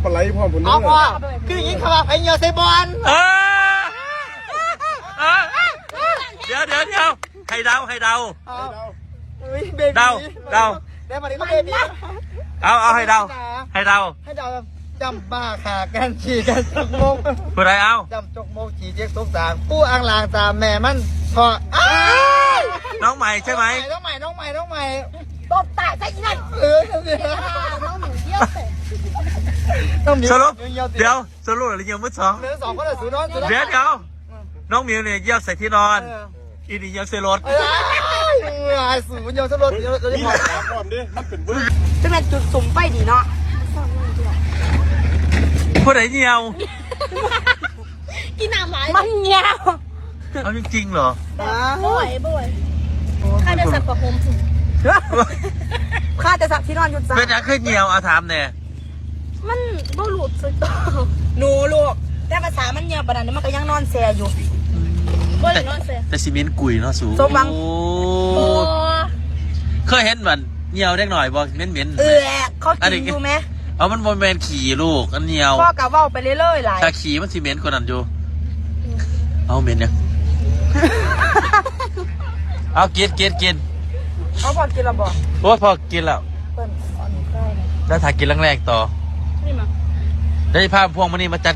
ປາໄຫຼພ້ອມພຸ້ນເດີ. ເອົາພໍ່ ຄືຍິງເຂົາວ່າໄປຍ່ຽວໃສ່ບ່ອນ. ເອີ ເອີ ດຽວ ດຽວ ດຽວ ໃຫ້ເດົາ ໃຫ້ເດົາ. ເອົາ ເອີຍ ເບບີ ເດົາ ເດົາ ແລ້ວບັດນີ້ກໍເບບີ. ເອົາ ເອົາ ໃຫ້ເດົາ ໃຫ້ເດົາ ໃຫ້ເດົາ. ຈ້ຳບ້າຂ້າກັນ ຂີ້ກັນຈົກມົກ. ຜູ້ໃດເອົາ? ຈ້ຳຈົກມົກ ຂີ້ເຈັກສົກສາງ ປູອ່າງລາງຕາມແມ່ມັນເທາະ. ອ້າຍ ນ້ອງໃໝ່ໃຊ່ໄໝ? ນ້ອງໃໝ່ ນ້ອງໃໝ່ ນ້ອງໃໝ່ ຕົບຕາຍຊະອີ່ນັ້ນ. ເອີ ນ້ອງໜູດຽວໃສ່ ນ້ອງໝິວ ສະຫຼຸບ ດຽວ ສະຫຼຸບແລ້ວຍັງມື້ສອງ ເຫຼືອສອງຄົນລະສູນອນ. ດຽວ ດຽວ ນ້ອງໝິວນີ້ຢ້ຽວໃສ່ທີ່ນອນ. ເອີ ອີນີ້ຍ່ຽວໃສ່ລົດ. ເອີຍ ອ້າຍ ສູນຍ່ຽວໃສ່ລົດ ມີຫຼາຍຄວາມເດ້ ມັນເປັນເວີ ຈັ່ງແມ່ນຈຸດສຸມໄຟດີເນາະ. ຜູ້ໃດຍ່ຽວ? ກິນນ້ຳຫຼາຍ ມັນຍ່ຽວ. ເອົາ ຈິງໆ ເຫຼືອ? ບໍ່ໄຫວ ບໍ່ໄຫວ. ຂ້າຈະສັກຜ້າຫົ່ມ ຂ້າຈະສັກທີ່ນອນຢູ່ຈ້າ. ເປັນຫຍັງຄືຍ່ຽວ? ເອົາ ຖາມແດ່. ມັນບໍ່ຮູ້ສຶກໂຕ. ໜູລູກ ແຕ່ພາສາມັນຍ່ຽວປານນັ້ນ ມັນກໍຍັງນອນແຊ່ຢູ່. ບໍ່ໄດ້ນອນແຊ່ ແຕ່ຊິເໝັນກຸຍເນາະສູ. ສົມຫວັງ. ໂອ້ ບໍ່ ເຄີຍເຫັນມັນຍ່ຽວເດັກນ້ອຍບໍ່? ເໝັນໆ ເອີ ເຂົາກິນຢູ່ແມ. ເອົາ ມັນບໍ່ແມ່ນຂີ້ລູກ ອັນຍ່ຽວ. ພໍ່ກໍເວົ້າໄປເລື້ອຍໆ ຫຼາຍ ຖ້າຂີ້ມັນຊິເໝັນກວ່ານັ້ນຢູ່. ເອົາ ເໝັນຫຍັງ? ເອົາ ກິນ ກິນ ກິນ. ເອົາ ພໍ່ກິນແລ້ວບໍ່? ໂອ້ຍ ພໍ່ກິນແລ້ວ. ເພິ່ນເອົາໜູໃສ່ ແລ້ວຖ້າກິນແລງໆ ຕໍ່. ນີ້ມາ ໄດ້ພາພວງມະນີມາຈັດ